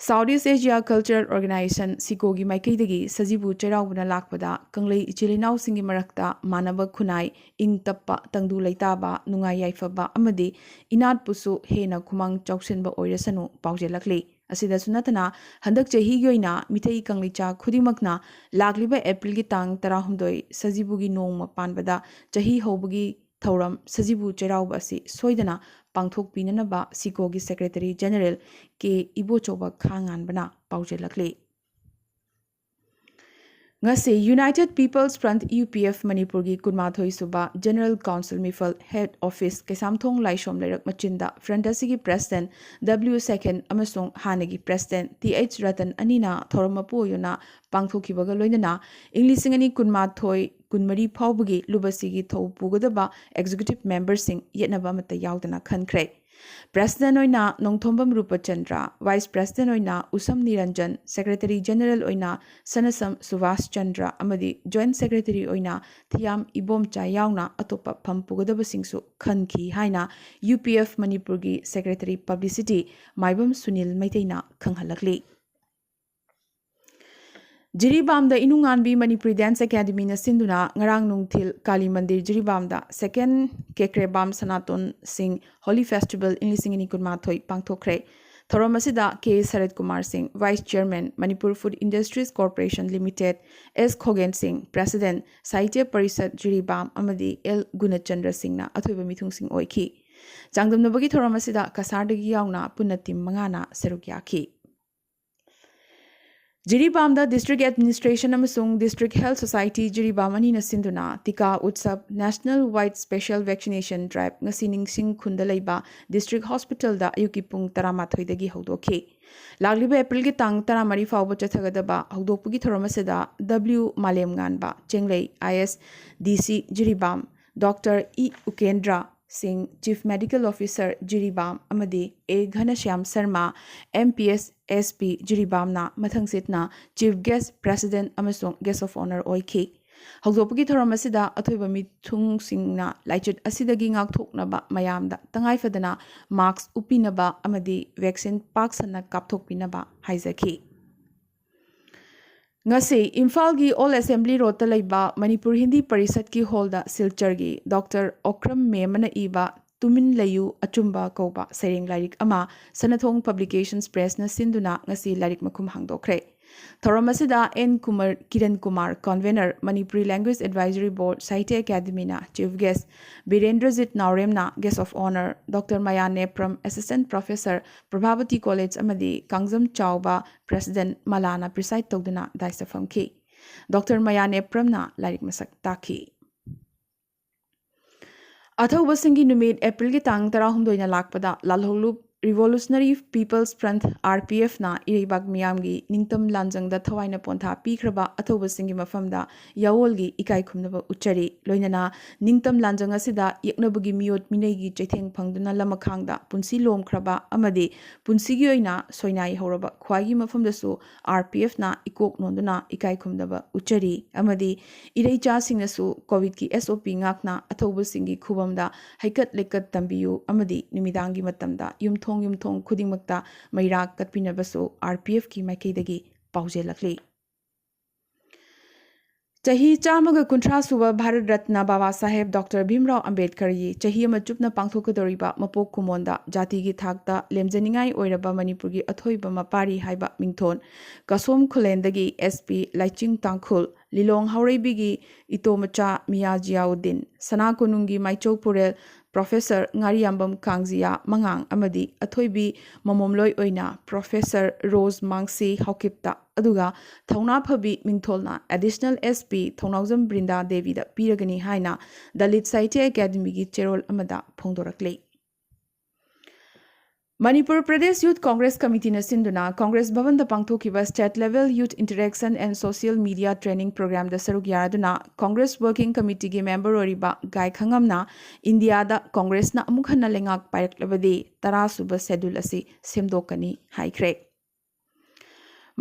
ꯁꯥꯎꯠ ꯏꯁ ꯑꯦꯁꯤꯌꯥ ꯀꯜꯆꯔꯦꯜ ꯑꯣꯔꯒꯅꯥꯏꯖꯦꯁꯟ, ꯁꯤꯀꯣꯒꯤ ꯃꯥꯏꯀꯩꯗꯒꯤ ꯁꯖꯤꯕꯨ ꯆꯩꯔꯥꯎꯕꯅ ꯂꯥꯛꯄꯗ ꯀꯪꯂꯩ ꯏꯆꯤꯜ ꯏꯅꯥꯎꯁꯤꯡꯒꯤ ꯃꯔꯛꯇ ꯃꯥꯟꯅꯕ ꯈꯨꯟꯅꯥꯏ, ꯏꯪ ꯇꯞꯄ, ꯇꯪꯗꯨ ꯂꯩꯇꯥꯕ, ꯅꯨꯡꯉꯥꯏ ꯌꯥꯏꯐꯕ ꯑꯃꯗꯤ ꯏꯅꯥꯠꯄꯨꯁꯨ ꯍꯦꯟꯅ ꯈꯨꯃꯥꯡ ꯆꯥꯎꯁꯤꯟꯕ ꯑꯣꯏꯔꯁꯅꯨ ꯄꯥꯎꯖꯦꯜꯂꯛꯂꯤ꯫ ꯑꯁꯤꯗꯁꯨ ꯅꯠꯇꯅ ꯍꯟꯗꯛ ꯆꯍꯤꯒꯤ ꯑꯣꯏꯅ ꯃꯤꯇꯩ ꯀꯪꯂꯩꯆꯥ ꯈꯨꯗꯤꯡꯃꯛꯅ ꯂꯥꯛꯂꯤꯕ ꯑꯦꯄ꯭ꯔꯤꯜꯒꯤ ꯇꯥꯡ ꯇꯔꯥꯍꯨꯝꯗꯣꯏ ꯁꯖꯤꯕꯨꯒꯤ ꯅꯣꯡꯃ ꯄꯥꯟꯕꯗ ꯆꯍꯤ ꯍꯧꯕꯒꯤ ꯊꯧꯔꯝ ꯁꯖꯤꯕꯨ ꯆꯩꯔꯥꯎꯕ ꯑꯁꯤ ꯁꯣꯏꯗꯅ ꯄꯥꯡꯊꯣꯛꯄꯤꯅꯅꯕ ꯁꯤꯀꯣꯒꯤ ꯁꯦꯀ꯭ꯔꯦꯇꯔꯤ ꯖꯦꯅꯔꯦꯜ ꯀꯦ ꯏꯕꯣꯆꯧꯕ ꯈꯥꯉꯥꯟꯕꯅ ꯄꯥꯎꯖꯦꯜꯂꯛꯂꯤ꯫ ꯉꯁꯤ United People's Front, U P F, ꯃꯅꯤꯄꯨꯔꯒꯤ ꯀꯨꯟꯃꯥꯊꯣꯏ ꯁꯨꯕ ꯖꯦꯅꯔꯦꯜ ꯀꯥꯎꯟꯁꯤꯜ ꯃꯤꯐꯝ ꯍꯦꯗ ꯑꯣꯐꯤꯁ ꯀꯩꯁꯥꯝꯊꯣꯡ ꯂꯥꯏꯁ꯭ꯔꯝ ꯂꯩꯔꯛ ꯃꯆꯤꯟꯗ ꯐ꯭ꯔꯟꯠ ꯑꯁꯤꯒꯤ ꯄ꯭ꯔꯦꯁꯤꯗꯦꯟꯠ ꯗꯕ꯭ꯂꯤꯎ ꯁꯦꯈꯦꯟ ꯑꯃꯁꯨꯡ ꯍꯥꯟꯅꯒꯤ ꯄ꯭ꯔꯦꯁꯤꯗꯦꯟꯠ ꯇꯤ ꯑꯩꯆ ꯔꯇꯟ ꯑꯅꯤꯅ ꯊꯧꯔꯝ ꯃꯄꯨ ꯑꯣꯏꯅ ꯄꯥꯡꯊꯣꯛꯈꯤꯕꯒ ꯂꯣꯏꯅꯅ ꯏꯪ ꯂꯤꯁꯤꯡ ꯑꯅꯤ ꯀꯨꯟꯃꯥꯊꯣꯏ ꯀꯨꯟꯃꯔꯤ ꯐꯥꯎꯕꯒꯤ ꯂꯨꯞ ꯑꯁꯤꯒꯤ ꯊꯧ ꯄꯨꯒꯗꯕ ꯑꯦꯛꯖꯤꯀ꯭ꯌꯨꯇꯤꯚ ꯃꯦꯝꯕꯔꯁꯤꯡ ꯌꯦꯠꯅꯕ ꯑꯃꯠꯇ ꯌꯥꯎꯗꯅ ꯈꯟꯈ꯭ꯔꯦ꯫ ꯄ꯭ꯔꯦꯁꯤꯗꯦꯟꯠ ꯑꯣꯏꯅ ꯅꯣꯡꯊꯣꯝꯕꯝ ꯔꯨꯄꯆꯟꯗ꯭ꯔ, ꯚꯥꯏꯁ ꯄ꯭ꯔꯦꯁꯤꯗꯦꯟꯠ ꯑꯣꯏꯅ ꯎꯁꯝ ꯅꯤꯔꯟꯖꯟ, ꯁꯦꯀ꯭ꯔꯦꯇꯔꯤ ꯖꯦꯅꯔꯦꯜ ꯑꯣꯏꯅ ꯁꯅꯁꯝ ꯁꯨꯚꯥꯁ ꯆꯟꯗ꯭ꯔ ꯑꯃꯗꯤ ꯖꯣꯏꯟꯠ ꯁꯦꯀ꯭ꯔꯦꯇꯔꯤ ꯑꯣꯏꯅ ꯊꯤꯌꯥꯝ ꯏꯕꯣꯝꯆꯥ ꯌꯥꯎꯅ ꯑꯇꯣꯞꯄ ꯐꯝ ꯄꯨꯒꯗꯕꯁꯤꯡꯁꯨ ꯈꯟꯈꯤ ꯍꯥꯏꯅ ꯌꯨ ꯄꯤ ꯑꯦꯐ ꯃꯅꯤꯄꯨꯔꯒꯤ ꯁꯦꯀ꯭ꯔꯦꯇꯔꯤ ꯄꯕ꯭ꯂꯤꯁꯤꯇꯤ ꯃꯥꯏꯕꯝ ꯁꯨꯅꯤꯜ ꯃꯩꯇꯩꯅ ꯈꯪꯍꯜꯂꯛꯂꯤ꯫ ꯖꯤꯔꯤꯕꯥꯝꯗ ꯏꯅꯨꯡꯉꯥꯟꯕꯤ ꯃꯅꯤꯄꯨꯔꯤ ꯗꯥꯟꯁ ꯑꯦꯀꯥꯗꯃꯤꯅ ꯁꯤꯟꯗꯨꯅ ꯉꯔꯥꯡ ꯅꯨꯡꯊꯤꯜ ꯀꯥꯂꯤ ꯃꯟꯗꯤꯔ ꯖꯤꯔꯤꯕꯥꯝꯗ ꯁꯦꯀꯦꯟ ꯀꯦꯀ꯭ꯔꯦꯕꯥꯝ ꯁꯅꯥꯇꯣꯟ ꯁꯤꯡ ꯍꯣꯂꯤ ꯐꯦꯁꯇꯤꯚꯦꯜ ꯏꯪ ꯂꯤꯁꯤꯡ ꯑꯅꯤ ꯀꯨꯟꯃꯥꯊꯣꯏ ꯄꯥꯡꯊꯣꯛꯈ꯭ꯔꯦ꯫ ꯊꯧꯔꯝ ꯑꯁꯤꯗ ꯀꯦ Sarat Kumar Singh, vice chairman, Manipur food industries corporation limited, S Khogen Singh, president, ꯁꯥꯍꯤꯇ꯭ꯌ ꯄꯔꯤꯁꯠ ꯖꯤꯔꯤꯕꯥꯝ ꯑꯃꯗꯤ ꯑꯦꯜ ꯒꯨꯅꯆꯟꯗ꯭ꯔ ꯁꯤꯡꯅ ꯑꯊꯣꯏꯕ ꯃꯤꯊꯨꯡꯁꯤꯡ ꯑꯣꯏꯈꯤ꯫ ꯆꯥꯡꯗꯝꯅꯕꯒꯤ ꯊꯧꯔꯝ ꯑꯁꯤꯗ ꯀꯁꯥꯔꯗꯒꯤ ꯌꯥꯎꯅ ꯄꯨꯟꯅ ꯇꯤꯝ ꯃꯉꯥꯅ ꯁꯔꯨꯛ ꯌꯥꯈꯤ꯫ ꯖꯤꯔꯤꯕꯥꯝꯗ ꯗꯤꯁꯇ꯭ꯔꯤꯛ ꯑꯦꯗꯃꯤꯅꯤꯁꯇ꯭ꯔꯦꯁꯟ ꯑꯃꯁꯨꯡ ꯗꯤꯁꯇ꯭ꯔꯤꯛ ꯍꯦꯜꯊ ꯁꯣꯁꯥꯏꯇꯤ ꯖꯤꯔꯤꯕꯥꯝ ꯑꯅꯤꯅ ꯁꯤꯟꯗꯨꯅ ꯇꯤꯀꯥ ꯎꯠꯁꯕ ꯅꯦꯁꯅꯦꯜ ꯋꯥꯏꯗ ꯁ꯭ꯄꯦꯁꯤꯌꯦꯜ ꯚꯦꯛꯁꯤꯅꯦꯁꯟ ꯗ꯭ꯔꯥꯏꯚ ꯉꯁꯤ ꯅꯤꯡꯁꯤꯡ ꯈꯨꯟꯗ ꯂꯩꯕ ꯗꯤꯁꯇ꯭ꯔꯤꯛ ꯍꯣꯁꯄꯤꯇꯥꯜꯗ ꯑꯌꯨꯛꯀꯤ ꯄꯨꯡ ꯇꯔꯥꯃꯥꯊꯣꯏꯗꯒꯤ ꯍꯧꯗꯣꯛꯈꯤ꯫ ꯂꯥꯛꯂꯤꯕ ꯑꯦꯄ꯭ꯔꯤꯜꯒꯤ ꯇꯥꯡ ꯇꯔꯥꯃꯔꯤ ꯐꯥꯎꯕ ꯆꯠꯊꯒꯗꯕ ꯍꯧꯗꯣꯛꯄꯒꯤ ꯊꯧꯔꯝ ꯑꯁꯤꯗ ꯗꯕ꯭ꯂꯤꯎ ꯃꯥꯂꯦꯝꯉꯥꯟꯕ ꯆꯦꯡꯂꯩ, ꯑꯥꯏ ꯑꯦꯁ ꯗꯤ ꯁꯤ ꯖꯤꯔꯤꯕꯥꯝ, ꯗꯣꯛꯇꯔ ꯏ ꯎꯀꯦꯟꯗ꯭ꯔ ꯁꯤꯡ, ꯆꯤꯐ ꯃꯦꯗꯤꯀꯦꯜ ꯑꯣꯐꯤꯁꯥꯔ ꯖꯤꯔꯤꯕꯥꯝ, ꯑꯃꯗꯤ A Ghanashyam Sharma, M P S S P ꯖꯤꯔꯤꯕꯥꯝꯅ ꯃꯊꯪꯁꯤꯠꯅ ꯆꯤꯐ ꯒꯦꯁ꯭ꯠ, ꯄ꯭ꯔꯦꯁꯤꯗꯦꯟꯠ ꯑꯃꯁꯨꯡ ꯒꯦꯁ꯭ꯠ ꯑꯣꯐ ꯑꯣꯅꯔ ꯑꯣꯏꯈꯤ꯫ ꯍꯧꯗꯣꯛꯄꯒꯤ ꯊꯧꯔꯝ ꯑꯁꯤꯗ ꯑꯊꯣꯏꯕ ꯃꯤꯊꯨꯡꯁꯤꯡꯅ ꯂꯥꯏꯆꯠ ꯑꯁꯤꯗꯒꯤ ꯉꯥꯛꯊꯣꯛꯅꯕ ꯃꯌꯥꯝꯗ ꯇꯉꯥꯏꯐꯗꯅ ꯃꯥꯁ꯭ꯛ ꯎꯞꯄꯤꯅꯕ ꯑꯃꯗꯤ ꯚꯦꯛꯁꯤꯟ ꯄꯥꯛ ꯁꯟꯅ ꯀꯥꯞꯊꯣꯛꯄꯤꯅꯕ ꯍꯥꯏꯖꯈꯤ꯫ ꯉꯁꯤ ꯏꯝꯐꯥꯜꯒꯤ ꯑꯣꯜ ꯑꯦꯁꯦꯝꯕ꯭ꯂꯤ ꯔꯣꯗꯇ ꯂꯩꯕ ꯃꯅꯤꯄꯨꯔ ꯍꯤꯟꯗꯤ ꯄꯔꯤꯁꯠꯀꯤ ꯍꯣꯜꯗ ꯁꯤꯜꯆꯔꯒꯤ ꯗꯣꯛꯇꯔ ꯑꯣꯀ꯭ꯔꯝ ꯃꯦꯃꯅ ꯏꯕ ꯇꯨꯃꯤꯟ ꯂꯩꯌꯨ ꯑꯆꯨꯝꯕ ꯀꯧꯕ ꯁꯩꯔꯦꯡ ꯂꯥꯏꯔꯤꯛ ꯑꯃ ꯁꯅꯥꯊꯣꯡ ꯄꯕ꯭ꯂꯤꯀꯦꯁꯟꯁ ꯄ꯭ꯔꯦꯁꯅ ꯁꯤꯟꯗꯨꯅ ꯉꯁꯤ ꯂꯥꯏꯔꯤꯛ ꯃꯈꯨꯝ ꯍꯥꯡꯗꯣꯛꯈ꯭ꯔꯦ꯫ ꯊꯧꯔꯝ ꯑꯁꯤꯗ N Kumar, Kiran Kumar, convenor, Manipuri language advisory board, Sahitya ꯑꯦꯀꯥꯗꯃꯤꯅ ꯆꯤꯐ ꯒꯦꯁ꯭ꯠ, ꯕꯤꯔꯦꯟꯗ꯭ꯔꯖꯤꯠ ꯅꯥꯎꯔꯦꯝꯅ guest of honour, doctor Maya Nepram, assistant professor, Prabhabati college ꯑꯃꯗꯤ ꯀꯥꯡꯖꯝ ꯆꯥꯎꯕ, ꯄ꯭ꯔꯦꯁꯤꯗꯦꯟꯠ ꯃꯂꯥꯅ ꯄ꯭ꯔꯤꯁꯥꯏꯗ ꯇꯧꯗꯨꯅ ꯗꯥꯏꯁꯇ ꯐꯝꯈꯤ꯫ ꯗꯣꯛꯇꯔ ꯃꯌꯥ ꯅꯦꯄ꯭ꯔꯝꯅ ꯂꯥꯏꯔꯤꯛ ꯃꯁꯛ ꯇꯥꯛꯈꯤ꯫ ꯑꯊꯧꯕꯁꯤꯡꯒꯤ ꯅꯨꯃꯤꯠ ꯑꯦꯄ꯭ꯔꯤꯜꯒꯤ ꯇꯥꯡ ꯇꯔꯥꯍꯨꯝꯗꯣꯏꯅ ꯂꯥꯛꯄꯗ ꯂꯥꯜꯍꯧꯂꯨꯞ revolutionary people's front, R P ꯑꯦꯐꯅ ꯏꯔꯩꯕꯥꯛ ꯃꯤꯌꯥꯝꯒꯤ ꯅꯤꯡꯇꯝ ꯂꯥꯟꯖꯪꯗ ꯊꯋꯥꯏꯅ ꯄꯣꯟꯊꯥ ꯄꯤꯈ꯭ꯔꯕ ꯑꯊꯧꯕꯁꯤꯡꯒꯤ ꯃꯐꯝꯗ ꯌꯥꯑꯣꯜꯒꯤ ꯏꯀꯥꯏ ꯈꯨꯝꯅꯕ ꯎꯠꯆꯔꯤ꯫ ꯂꯣꯏꯅꯅ ꯅꯤꯡꯇꯝ ꯂꯥꯟꯖꯪ ꯑꯁꯤꯗ ꯌꯦꯛꯅꯕꯒꯤ ꯃꯤꯑꯣꯠ ꯃꯤꯅꯩꯒꯤ ꯆꯩꯊꯦꯡ ꯐꯪꯗꯨꯅ ꯂꯃꯈꯥꯡꯗ ꯄꯨꯟꯁꯤ ꯂꯣꯝꯈ꯭ꯔꯕ ꯑꯃꯗꯤ ꯄꯨꯟꯁꯤꯒꯤ ꯑꯣꯏꯅ ꯁꯣꯏꯅꯥꯏ ꯍꯧꯔꯕ ꯈ꯭ꯋꯥꯏꯒꯤ ꯃꯐꯝꯗꯁꯨ ꯑꯥꯔ ꯄꯤ ꯑꯦꯐꯅ ꯏꯀꯣꯛ ꯅꯣꯟꯗꯨꯅ ꯏꯀꯥꯏ ꯈꯨꯝꯅꯕ ꯎꯠꯆꯔꯤ ꯑꯃꯗꯤ ꯏꯔꯩꯆꯥꯁꯤꯡꯅꯁꯨ ꯀꯣꯚꯤꯗꯀꯤ ꯑꯦꯁ ꯑꯣ ꯄꯤ ꯉꯥꯛꯅ ꯑꯊꯧꯕꯁꯤꯡꯒꯤ ꯈꯨꯕꯝꯗ ꯍꯩꯀꯠ ꯂꯩꯀꯠ ꯇꯝꯕꯤꯌꯨ ꯑꯃꯗꯤ ꯅꯨꯃꯤꯗꯥꯡꯒꯤ ꯃꯇꯝꯗ ꯌꯨꯝꯊꯣꯡ ꯌꯨꯝꯊꯣꯡ ꯈꯨꯗꯤꯡꯃꯛꯇ ꯃꯩꯔꯥ ꯀꯠꯄꯤꯅꯕꯁꯨ ꯑꯥꯔ ꯄꯤ ꯑꯦꯐꯀꯤ ꯃꯥꯏꯀꯩꯗꯒꯤ ꯄꯥꯎꯖꯦꯜꯂꯛꯂꯤ꯫ ꯆꯍꯤ ꯆꯥꯝꯃꯒ ꯀꯨꯟꯊ꯭ꯔꯥ ꯁꯨꯕ ꯚꯥꯔꯠ ꯔꯠꯅ ꯕꯥꯕꯥ ꯁꯥꯍꯦꯕ ꯗꯣꯛꯇꯔ ꯚꯤꯝꯔꯥꯎ ꯑꯝꯕꯦꯗꯀꯔꯒꯤ ꯆꯍꯤ ꯑꯃ ꯆꯨꯞꯅ ꯄꯥꯡꯊꯣꯛꯀꯗꯧꯔꯤꯕ ꯃꯄꯣꯛ ꯀꯨꯝꯑꯣꯟꯗ ꯖꯥꯇꯤꯒꯤ ꯊꯥꯛꯇ ꯂꯦꯝꯖꯅꯤꯡꯉꯥꯏ ꯑꯣꯏꯔꯕ ꯃꯅꯤꯄꯨꯔꯒꯤ ꯑꯊꯣꯏꯕ ꯃꯄꯥꯔꯤ ꯍꯥꯏꯕ ꯃꯤꯡꯊꯣꯟ ꯀꯁꯣꯝ ꯈꯨꯂꯦꯟꯗꯒꯤ ꯑꯦꯁ ꯄꯤ ꯂꯥꯏꯆꯤꯡ ꯇꯥꯡꯈꯨꯜ, ꯂꯤꯂꯣꯡ ꯍꯥꯎꯔꯩꯕꯤꯒꯤ ꯏꯇꯣꯃꯆꯥ ꯃꯤꯌꯥ ꯖꯤꯌꯥꯎꯗꯤꯟ, ꯁꯅꯥ ꯀꯣꯅꯨꯡꯒꯤ ꯃꯥꯏꯆꯧ ꯄꯨꯔꯦꯜ ꯄ꯭ꯔꯣꯐꯦꯁꯔ ꯉꯥꯔꯤꯌꯥꯝꯕꯝ ꯀꯥꯡꯖꯤꯌꯥ ꯃꯉꯥꯡ ꯑꯃꯗꯤ ꯑꯊꯣꯏꯕꯤ ꯃꯃꯣꯝꯂꯣꯏ ꯑꯣꯏꯅ ꯄ꯭ꯔꯣꯐꯦꯁꯔ ꯔꯣꯖ ꯃꯥꯡꯁꯤ ꯍꯥꯎꯀꯤꯞꯇ, ꯑꯗꯨꯒ ꯊꯧꯅꯥ ꯐꯕꯤ ꯃꯤꯡꯊꯣꯜꯅ ꯑꯦꯗꯤꯁꯅꯦꯜ ꯑꯦꯁ ꯄꯤ ꯊꯧꯅꯥꯎꯖꯝ ꯕ꯭ꯔꯤꯟꯗꯥ ꯗꯦꯕꯤꯗ ꯄꯤꯔꯒꯅꯤ ꯍꯥꯏꯅ ꯗꯂꯤꯠ ꯁꯥꯍꯤꯇ꯭ꯌ ꯑꯦꯀꯥꯗꯃꯤꯒꯤ ꯆꯦꯔꯣꯜ ꯑꯃꯗ ꯐꯣꯡꯗꯣꯔꯛꯂꯤ꯫ ꯃꯅꯤꯄꯨꯔ ꯄ꯭ꯔꯗꯦꯁ ꯌꯨꯊ ꯀꯣꯡꯒ꯭ꯔꯦꯁ ꯀꯃꯤꯇꯤꯅ ꯁꯤꯟꯗꯨꯅ ꯀꯣꯡꯒ꯭ꯔꯦꯁ ꯚꯕꯟꯗ ꯄꯥꯡꯊꯣꯛꯈꯤꯕ State Level Youth Interaction and Social Media Training Programꯗ ꯁꯔꯨꯛ ꯌꯥꯗꯨꯅ ꯀꯣꯡꯒ꯭ꯔꯦꯁ ꯋꯥꯔꯀꯤꯡ ꯀꯃꯤꯇꯤꯒꯤ ꯃꯦꯝꯕꯔ ꯑꯣꯏꯔꯤꯕ ꯒꯥꯏ ꯈꯪꯉꯝꯅ ꯏꯟꯗꯤꯌꯥꯗ ꯀꯣꯡꯒ꯭ꯔꯦꯁꯅ ꯑꯃꯨꯛ ꯍꯟꯅ ꯂꯩꯉꯥꯛ ꯄꯥꯏꯔꯛꯂꯕꯗꯤ ꯇꯔꯥ ꯁꯨꯕ ꯁꯦꯗꯨꯜ ꯑꯁꯤ ꯁꯦꯝꯗꯣꯛꯀꯅꯤ ꯍꯥꯏꯈ꯭ꯔꯦ꯫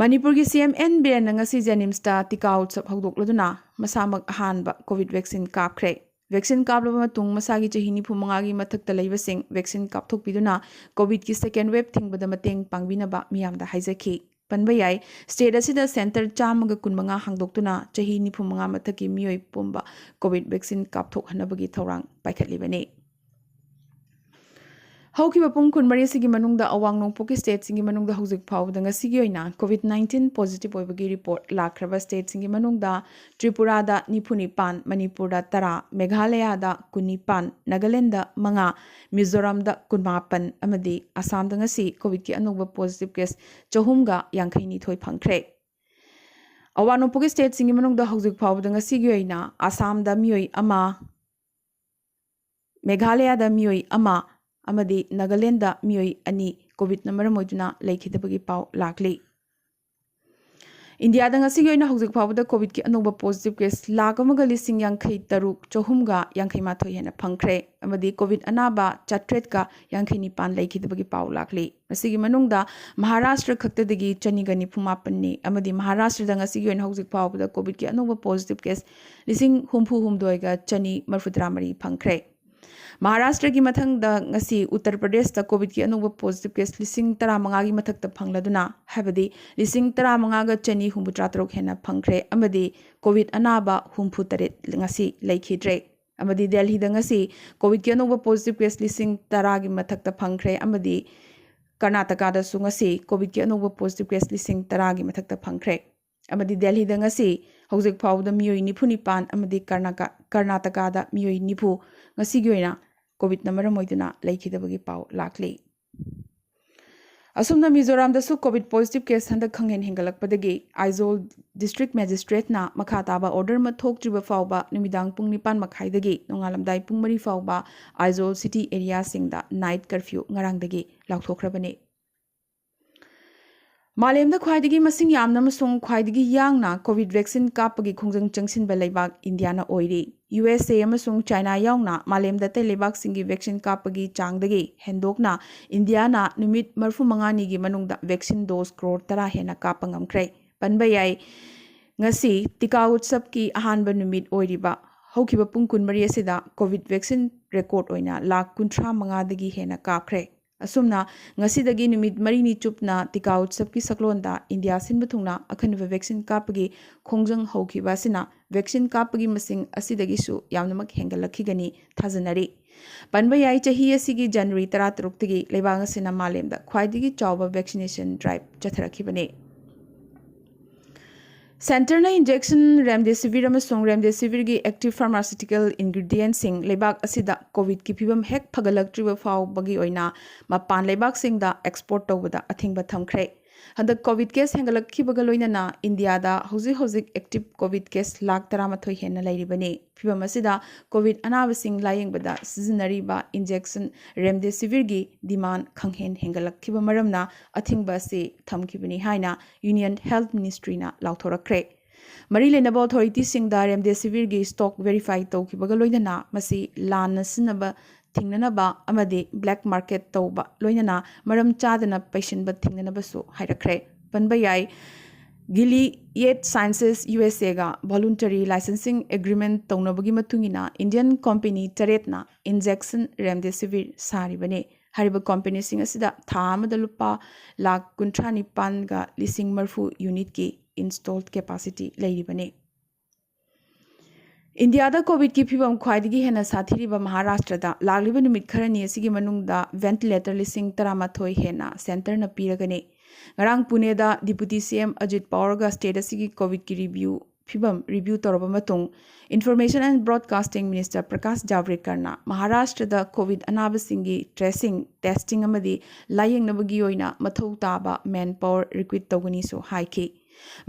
ꯃꯅꯤꯄꯨꯔꯒꯤ ꯁꯤ ꯑꯦꯝ ꯑꯦꯟ ꯕꯤꯔꯦꯟꯅ ꯉꯁꯤ ꯖꯦꯅꯤꯝꯁꯇ ꯇꯤꯀꯥ ꯎꯠꯁꯕ ꯍꯧꯗꯣꯛꯂꯗꯨꯅ ꯃꯁꯥꯃꯛ ꯑꯍꯥꯟꯕ ꯀꯣꯚꯤꯗ ꯚꯦꯛꯁꯤꯟ ꯀꯥꯞꯈ꯭ꯔꯦ꯫ ꯚꯦꯛꯁꯤꯟ ꯀꯥꯞꯂꯕ ꯃꯇꯨꯡ ꯃꯁꯥꯒꯤ ꯆꯍꯤ ꯅꯤꯐꯨ ꯃꯉꯥꯒꯤ ꯃꯊꯛꯇ ꯂꯩꯕꯁꯤꯡ ꯚꯦꯛꯁꯤꯟ ꯀꯥꯞꯊꯣꯛꯄꯤꯗꯨꯅ ꯀꯣꯚꯤꯗꯀꯤ ꯁꯦꯀꯦꯟ ꯋꯦꯕ ꯊꯤꯡꯕꯗ ꯃꯇꯦꯡ ꯄꯥꯡꯕꯤꯅꯕ ꯃꯤꯌꯥꯝꯗ ꯍꯥꯏꯖꯈꯤ꯫ ꯄꯟꯕ ꯌꯥꯏ, ꯁ꯭ꯇꯦꯠ ꯑꯁꯤꯗ ꯁꯦꯟꯇꯔ ꯆꯥꯝꯃꯒ ꯀꯨꯟꯃꯉꯥ ꯍꯥꯡꯗꯣꯛꯇꯨꯅ ꯆꯍꯤ ꯅꯤꯐꯨ ꯃꯉꯥ ꯃꯊꯛꯀꯤ ꯃꯤꯑꯣꯏ ꯄꯨꯝꯕ ꯀꯣꯚꯤꯗ ꯚꯦꯛꯁꯤꯟ ꯀꯥꯞꯊꯣꯛꯍꯟꯅꯕꯒꯤ ꯊꯧꯔꯥꯡ ꯄꯥꯏꯈꯠꯂꯤꯕꯅꯤ꯫ ꯍꯧꯈꯤꯕ ꯄꯨꯡ ꯀꯨꯟꯃꯔꯤꯁꯤꯒꯤ ꯃꯅꯨꯡꯗ ꯑꯋꯥꯡ ꯅꯣꯡꯄꯣꯛꯀꯤ ꯁ꯭ꯇꯦꯠꯁꯤꯡꯒꯤ ꯃꯅꯨꯡꯗ ꯍꯧꯖꯤꯛ ꯐꯥꯎꯕꯗ ꯉꯁꯤꯒꯤ ꯑꯣꯏꯅ ꯀꯣꯚꯤꯗ ꯅꯥꯏꯟꯇꯤꯟ ꯄꯣꯖꯤꯇꯤꯚ ꯑꯣꯏꯕꯒꯤ ꯔꯤꯄꯣꯔꯠ ꯂꯥꯛꯈ꯭ꯔꯕ ꯁ꯭ꯇꯦꯠꯁꯤꯡꯒꯤ ꯃꯅꯨꯡꯗ ꯇ꯭ꯔꯤꯄꯨꯔꯥꯗ ꯅꯤꯐꯨ ꯅꯤꯄꯥꯟ, ꯃꯅꯤꯄꯨꯔꯗ ꯇꯔꯥ, ꯃꯦꯘꯥꯂꯌꯥꯗ ꯀꯨꯟꯅꯤꯄꯥꯟ, ꯅꯥꯒꯥꯂꯦꯟꯗ ꯃꯉꯥ, ꯃꯤꯖꯣꯔꯥꯝꯗ ꯀꯨꯟꯃꯥꯄꯟ ꯑꯃꯗꯤ ꯑꯁꯥꯝꯗ ꯉꯁꯤ ꯀꯣꯚꯤꯗꯀꯤ ꯑꯅꯧꯕ ꯄꯣꯖꯤꯇꯤꯚ ꯀꯦꯁ ꯆꯍꯨꯝꯒ ꯌꯥꯡꯈꯩ ꯅꯤꯊꯣꯏ ꯐꯪꯈ꯭ꯔꯦ꯫ ꯑꯋꯥꯡ ꯅꯣꯡꯄꯣꯛꯀꯤ ꯁ꯭ꯇꯦꯠꯁꯤꯡꯒꯤ ꯃꯅꯨꯡꯗ ꯍꯧꯖꯤꯛ ꯐꯥꯎꯕꯗ ꯉꯁꯤꯒꯤ ꯑꯣꯏꯅ ꯑꯁꯥꯝꯗ ꯃꯤꯑꯣꯏ ꯑꯃ, ꯃꯦꯘꯥꯂꯌꯥꯗ ꯃꯤꯑꯣꯏ ꯑꯃ ꯑꯃꯗꯤ ꯅꯥꯒꯥꯂꯦꯟꯗ ꯃꯤꯑꯣꯏ ꯑꯅꯤ ꯀꯣꯚꯤꯗꯅ ꯃꯔꯝ ꯑꯣꯏꯗꯨꯅ ꯂꯩꯈꯤꯗꯕꯒꯤ ꯄꯥꯎ ꯂꯥꯛꯂꯤ꯫ ꯏꯟꯗꯤꯌꯥꯗ ꯉꯁꯤꯒꯤ ꯑꯣꯏꯅ ꯍꯧꯖꯤꯛ ꯐꯥꯎꯕꯗ ꯀꯣꯚꯤꯗꯀꯤ ꯑꯅꯧꯕ ꯄꯣꯖꯤꯇꯤꯚ ꯀꯦꯁ ꯂꯥꯈ ꯑꯃꯒ ꯂꯤꯁꯤꯡ ꯌꯥꯡꯈꯩ ꯇꯔꯨꯛ ꯆꯍꯨꯝꯒ ꯌꯥꯡꯈꯩ ꯃꯥꯊꯣꯏ ꯍꯦꯟꯅ ꯐꯪꯈ꯭ꯔꯦ ꯑꯃꯗꯤ ꯀꯣꯚꯤꯗ ꯑꯅꯥꯕ ꯆꯥꯇ꯭ꯔꯦꯠꯀ ꯌꯥꯡꯈꯩ ꯅꯤꯄꯥꯟ ꯂꯩꯈꯤꯗꯕꯒꯤ ꯄꯥꯎ ꯂꯥꯛꯂꯤ꯫ ꯃꯁꯤꯒꯤ ꯃꯅꯨꯡꯗ ꯃꯍꯥꯔꯥꯁꯇ꯭ꯔ ꯈꯛꯇꯗꯒꯤ ꯆꯅꯤꯒ ꯅꯤꯐꯨ ꯃꯥꯄꯟꯅꯤ ꯑꯃꯗꯤ ꯃꯍꯥꯔꯥꯁꯇ꯭ꯔꯗ ꯉꯁꯤꯒꯤ ꯑꯣꯏꯅ ꯍꯧꯖꯤꯛ ꯐꯥꯎꯕꯗ ꯀꯣꯚꯤꯗꯀꯤ ꯑꯅꯧꯕ ꯄꯣꯖꯤꯇꯤꯚ ꯀꯦꯁ ꯂꯤꯁꯤꯡ ꯍꯨꯝꯐꯨ ꯍꯨꯝꯗꯣꯏꯒ ꯆꯅꯤ ꯃꯔꯤꯐꯨ ꯇꯔꯥ ꯃꯔꯤ ꯐꯪꯈ꯭ꯔꯦ꯫ ꯃꯍꯥꯔꯥꯁꯇ꯭ꯔꯒꯤ ꯃꯊꯪꯗ ꯉꯁꯤ ꯎꯠꯇꯔ ꯄ꯭ꯔꯗꯦꯁꯇ ꯀꯣꯚꯤꯗꯀꯤ ꯑꯅꯧꯕ ꯄꯣꯖꯤꯇꯤꯚ ꯀꯦꯁ ꯂꯤꯁꯤꯡ ꯇꯔꯥꯃꯉꯥꯒꯤ ꯃꯊꯛꯇ ꯐꯪꯂꯗꯨꯅ, ꯍꯥꯏꯕꯗꯤ ꯂꯤꯁꯤꯡ ꯇꯔꯥꯃꯉꯥꯒ ꯆꯅꯤ ꯍꯨꯝꯐꯨꯇꯔꯥ ꯇꯔꯨꯛ ꯍꯦꯟꯅ ꯐꯪꯈ꯭ꯔꯦ ꯑꯃꯗꯤ ꯀꯣꯚꯤꯗ ꯑꯅꯥꯕ ꯍꯨꯝꯐꯨꯇꯔꯦꯠ ꯉꯁꯤ ꯂꯩꯈꯤꯗ꯭ꯔꯦ꯫ ꯑꯃꯗꯤ ꯗꯦꯜꯍꯤꯗ ꯉꯁꯤ ꯀꯣꯚꯤꯗꯀꯤ ꯑꯅꯧꯕ ꯄꯣꯖꯤꯇꯤꯚ ꯀꯦꯁ ꯂꯤꯁꯤꯡ ꯇꯔꯥꯒꯤ ꯃꯊꯛꯇ ꯐꯪꯈ꯭ꯔꯦ ꯑꯃꯗꯤ ꯀꯔꯅꯥꯇꯀꯥꯗꯁꯨ ꯉꯁꯤ ꯀꯣꯚꯤꯗꯀꯤ ꯑꯅꯧꯕ ꯄꯣꯖꯤꯇꯤꯚ ꯀꯦꯁ ꯂꯤꯁꯤꯡ ꯇꯔꯥꯒꯤ ꯃꯊꯛꯇ ꯐꯪꯈ꯭ꯔꯦ꯫ ꯑꯃꯗꯤ ꯗꯦꯜꯍꯤꯗ ꯉꯁꯤ ꯍꯧꯖꯤꯛ ꯐꯥꯎꯕꯗ ꯃꯤꯑꯣꯏ ꯅꯤꯐꯨ ꯅꯤꯄꯥꯟ ꯑꯃꯗꯤ ꯀꯔꯅꯥꯀ-, ꯀꯔꯅꯥꯇꯀꯥꯗ ꯃꯤꯑꯣꯏ ꯅꯤꯐꯨ ꯉꯁꯤꯒꯤ ꯑꯣꯏꯅ ꯀꯣꯚꯤꯗꯅ ꯃꯔꯝ ꯑꯣꯏꯗꯨꯅ ꯂꯩꯈꯤꯗꯕꯒꯤ ꯄꯥꯎ ꯂꯥꯛꯂꯤ꯫ ꯑꯁꯨꯝꯅ ꯃꯤꯖꯣꯔꯥꯝꯗꯁꯨ ꯀꯣꯚꯤꯗ ꯄꯣꯖꯤꯇꯤꯚ ꯀꯦꯁ ꯍꯟꯗꯛ ꯈꯪꯍꯦꯟ ꯍꯦꯟꯒꯠꯂꯛꯄꯗꯒꯤ ꯑꯥꯏꯖꯣꯜ ꯗꯤꯁꯇ꯭ꯔꯤꯛ ꯃꯦꯖꯤꯁꯇ꯭ꯔꯦꯠꯅ ꯃꯈꯥ ꯇꯥꯕ ꯑꯣꯔꯗꯔ ꯑꯃ ꯊꯣꯛꯇ꯭ꯔꯤꯕ ꯐꯥꯎꯕ ꯅꯨꯃꯤꯗꯥꯡ ꯄꯨꯡ ꯅꯤꯄꯥꯟ ꯃꯈꯥꯏꯗꯒꯤ ꯅꯣꯡꯉꯥꯜꯂꯝꯗꯥꯏ ꯄꯨꯡ ꯃꯔꯤ ꯐꯥꯎꯕ ꯑꯥꯏꯖꯣꯜ ꯁꯤꯇꯤ ꯑꯦꯔꯤꯌꯥꯁꯤꯡꯗ ꯅꯥꯏꯠ ꯀꯔꯐ꯭ꯌꯨ ꯉꯔꯥꯡꯗꯒꯤ ꯂꯥꯎꯊꯣꯛꯈ꯭ꯔꯕꯅꯤ꯫ ꯃꯥꯂꯦꯝꯗ ꯈ꯭ꯋꯥꯏꯗꯒꯤ ꯃꯁꯤꯡ ꯌꯥꯝꯅ ꯑꯃꯁꯨꯡ ꯈ꯭ꯋꯥꯏꯗꯒꯤ ꯌꯥꯡꯅ ꯀꯣꯚꯤꯗ ꯚꯦꯛꯁꯤꯟ ꯀꯥꯞꯄꯒꯤ ꯈꯣꯡꯖꯪ ꯆꯪꯁꯤꯟꯕ ꯂꯩꯕꯥꯛ ꯏꯟꯗꯤꯌꯥꯅ ꯑꯣꯏꯔꯤ꯫ ꯌꯨ ꯑꯦꯁ ꯑꯦ ꯑꯃꯁꯨꯡ ꯆꯥꯏꯅꯥ ꯌꯥꯎꯅ ꯃꯥꯂꯦꯝꯗ ꯑꯇꯩ ꯂꯩꯕꯥꯛꯁꯤꯡꯒꯤ ꯚꯦꯛꯁꯤꯟ ꯀꯥꯞꯄꯒꯤ ꯆꯥꯡꯗꯒꯤ ꯍꯦꯟꯗꯣꯛꯅ ꯏꯟꯗꯤꯌꯥꯅ ꯅꯨꯃꯤꯠ ꯃꯔꯤꯐꯨ ꯃꯉꯥꯅꯤꯒꯤ ꯃꯅꯨꯡꯗ ꯚꯦꯛꯁꯤꯟ ꯗꯣꯁ ꯀ꯭ꯔꯣꯔ ꯇꯔꯥ ꯍꯦꯟꯅ ꯀꯥꯞꯄ ꯉꯝꯈ꯭ꯔꯦ꯫ ꯄꯟꯕ ꯌꯥꯏ, ꯉꯁꯤ ꯇꯤꯀꯥ ꯎꯠꯁꯕꯀꯤ ꯑꯍꯥꯟꯕ ꯅꯨꯃꯤꯠ ꯑꯣꯏꯔꯤꯕ ꯍꯧꯈꯤꯕ ꯄꯨꯡ ꯀꯨꯟꯃꯔꯤ ꯑꯁꯤꯗ ꯀꯣꯚꯤꯗ ꯚꯦꯛꯁꯤꯟ ꯔꯦꯀꯣꯔꯗ ꯑꯣꯏꯅ ꯂꯥꯈ ꯀꯨꯟꯊ꯭ꯔꯥ ꯃꯉꯥꯗꯒꯤ ꯍꯦꯟꯅ ꯀꯥꯞꯈ꯭ꯔꯦ꯫ ꯑꯁꯨꯝꯅ ꯉꯁꯤꯗꯒꯤ ꯅꯨꯃꯤꯠ ꯃꯔꯤꯅꯤ ꯆꯨꯞꯅ ꯇꯤꯀꯥ ꯎꯠꯁꯕꯀꯤ ꯁꯛꯂꯣꯟꯗ ꯏꯟꯗꯤꯌꯥ ꯁꯤꯟꯕ ꯊꯨꯡꯅ ꯑꯈꯟꯅꯕ ꯚꯦꯛꯁꯤꯟ ꯀꯥꯞꯄꯒꯤ ꯈꯣꯡꯖꯪ ꯍꯧꯈꯤꯕ ꯑꯁꯤꯅ ꯚꯦꯛꯁꯤꯟ ꯀꯥꯞꯄꯒꯤ ꯃꯁꯤꯡ ꯑꯁꯤꯗꯒꯤꯁꯨ ꯌꯥꯝꯅꯃꯛ ꯍꯦꯟꯒꯠꯂꯛꯈꯤꯒꯅꯤ ꯊꯥꯖꯅꯔꯤ꯫ ꯄꯟꯕ ꯌꯥꯏ, ꯆꯍꯤ ꯑꯁꯤꯒꯤ ꯖꯅꯋꯥꯔꯤ ꯇꯔꯥꯇꯔꯨꯛꯇꯒꯤ ꯂꯩꯕꯥꯛ ꯑꯁꯤꯅ ꯃꯥꯂꯦꯝꯗ ꯈ꯭ꯋꯥꯏꯗꯒꯤ ꯆꯥꯎꯕ ꯚꯦꯛꯁꯤꯅꯦꯁꯟ ꯗ꯭ꯔꯥꯏꯚ ꯆꯠꯊꯔꯛꯈꯤꯕꯅꯤ꯫ ꯁꯦꯟꯇꯔꯅ ꯏꯟꯖꯦꯛꯁꯟ ꯔꯦꯝꯗꯦꯁꯤꯚꯤꯔ ꯑꯃꯁꯨꯡ ꯔꯦꯝꯗꯦꯁꯤꯚꯤꯔꯒꯤ ꯑꯦꯛꯇꯤꯚ ꯐꯥꯔꯃꯥꯁꯤꯎꯇꯤꯀꯦꯜ ꯏꯟꯒ꯭ꯔꯤꯗꯤꯌꯦꯟꯠꯁꯤꯡ ꯂꯩꯕꯥꯛ ꯑꯁꯤꯗ ꯀꯣꯚꯤꯗꯀꯤ ꯐꯤꯕꯝ ꯍꯦꯛ ꯐꯒꯠꯂꯛꯇ꯭ꯔꯤꯕ ꯐꯥꯎꯕꯒꯤ ꯑꯣꯏꯅ ꯃꯄꯥꯟ ꯂꯩꯕꯥꯛꯁꯤꯡꯗ ꯑꯦꯛꯁꯄꯣꯔꯠ ꯇꯧꯕꯗ ꯑꯊꯤꯡꯕ ꯊꯝꯈ꯭ꯔꯦ꯫ ꯍꯟꯗꯛ ꯀꯣꯚꯤꯗ ꯀꯦꯁ ꯍꯦꯟꯒꯠꯂꯛꯈꯤꯕꯒ ꯂꯣꯏꯅꯅ ꯏꯟꯗꯤꯌꯥꯗ ꯍꯧꯖꯤꯛ ꯍꯧꯖꯤꯛ ꯑꯦꯛꯇꯤꯚ ꯀꯣꯚꯤꯗ ꯀꯦꯁ ꯂꯥꯈ ꯇꯔꯥꯃꯥꯊꯣꯏ ꯍꯦꯟꯅ ꯂꯩꯔꯤꯕꯅꯤ꯫ ꯐꯤꯕꯝ ꯑꯁꯤꯗ ꯀꯣꯚꯤꯗ ꯑꯅꯥꯕꯁꯤꯡ ꯂꯥꯌꯦꯡꯕꯗ ꯁꯤꯖꯤꯟꯅꯔꯤꯕ ꯏꯟꯖꯦꯛꯁꯟ ꯔꯦꯝꯗꯦꯁꯤꯚꯤꯔꯒꯤ ꯗꯤꯃꯥꯟ ꯈꯪꯍꯦꯟ ꯍꯦꯟꯒꯠꯂꯛꯈꯤꯕ ꯃꯔꯝꯅ ꯑꯊꯤꯡꯕ ꯑꯁꯤ ꯊꯝꯈꯤꯕꯅꯤ ꯍꯥꯏꯅ ꯌꯨꯅꯤꯌꯟ ꯍꯦꯜꯊ ꯃꯤꯅꯤꯁꯇ꯭ꯔꯤꯅ ꯂꯥꯎꯊꯣꯔꯛꯈ꯭ꯔꯦ꯫ ꯃꯔꯤ ꯂꯩꯅꯕ ꯑꯣꯊꯣꯔꯤꯇꯤꯁꯤꯡꯗ ꯔꯦꯝꯗꯦꯁꯤꯚꯤꯔꯒꯤ ꯁ꯭ꯇꯣꯛ ꯚꯦꯔꯤꯐꯥꯏ ꯇꯧꯈꯤꯕꯒ ꯂꯣꯏꯅꯅ ꯃꯁꯤ ꯂꯥꯟꯅ ꯁꯤꯖꯤꯟꯅꯕ ꯊꯤꯡꯅꯅꯕ ꯑꯃꯗꯤ ꯕ꯭ꯂꯦꯛ ꯃꯥꯔꯀꯦꯠ ꯇꯧꯕ ꯂꯣꯏꯅꯅ ꯃꯔꯝ ꯆꯥꯗꯅ ꯄꯩꯁꯤꯟꯕ ꯊꯤꯡꯅꯅꯕꯁꯨ ꯍꯥꯏꯔꯛꯈ꯭ꯔꯦ꯫ ꯄꯟꯕ ꯌꯥꯏ, Gilead Sciences ꯌꯨ ꯑꯦꯁ ꯑꯦꯒ voluntary licensing agreement ꯇꯧꯅꯕꯒꯤ ꯃꯇꯨꯡ ꯏꯟꯅ Indian company ꯇꯔꯦꯠꯅ injection remdesivir ꯁꯥꯔꯤꯕꯅꯤ꯫ ꯍꯥꯏꯔꯤꯕ ꯀꯝꯄꯦꯅꯤꯁꯤꯡ ꯑꯁꯤꯗ ꯊꯥ ꯑꯃꯗ ꯂꯨꯄꯥ ꯂꯥꯈ ꯀꯨꯟꯊ꯭ꯔꯥ ꯅꯤꯄꯥꯟꯒ ꯂꯤꯁꯤꯡ ꯃꯔꯤꯐꯨ unitꯀꯤ installed capacity ꯂꯩꯔꯤꯕꯅꯤ꯫ ꯏꯟꯗꯤꯌꯥꯗ ꯀꯣꯚꯤꯗꯀꯤ ꯐꯤꯕꯝ ꯈ꯭ꯋꯥꯏꯗꯒꯤ ꯍꯦꯟꯅ ꯁꯥꯊꯤꯔꯤꯕ ꯃꯍꯥꯔꯥꯁꯇ꯭ꯔꯗ ꯂꯥꯛꯂꯤꯕ ꯅꯨꯃꯤꯠ ꯈꯔꯅꯤ ꯑꯁꯤꯒꯤ ꯃꯅꯨꯡꯗ ventilator ꯂꯤꯁꯤꯡ ꯇꯔꯥꯃꯥꯊꯣꯏ ꯍꯦꯟꯅ ꯁꯦꯟꯇꯔꯅ ꯄꯤꯔꯒꯅꯤ꯫ ꯉꯔꯥꯡ ꯄꯨꯅꯦꯗ Deputy C M Ajit Pawarꯒ state ꯑꯁꯤꯒꯤ ꯀꯣꯚꯤꯗꯀꯤ review, ꯐꯤꯕꯝ review ꯇꯧꯔꯕ ꯃꯇꯨꯡ, Information and Broadcasting Minister Prakash ꯖꯥꯚ꯭ꯔꯦꯀꯔꯅ ꯃꯍꯥꯔꯥꯁꯇ꯭ꯔꯗ ꯀꯣꯚꯤꯗ ꯑꯅꯥꯕꯁꯤꯡꯒꯤ tracing, testing ꯑꯃꯗꯤ ꯂꯥꯌꯦꯡꯅꯕꯒꯤ ꯑꯣꯏꯅ ꯃꯊꯧ ꯇꯥꯕ manpower recruit ꯇꯧꯒꯅꯤꯁꯨ ꯍꯥꯏꯈꯤ꯫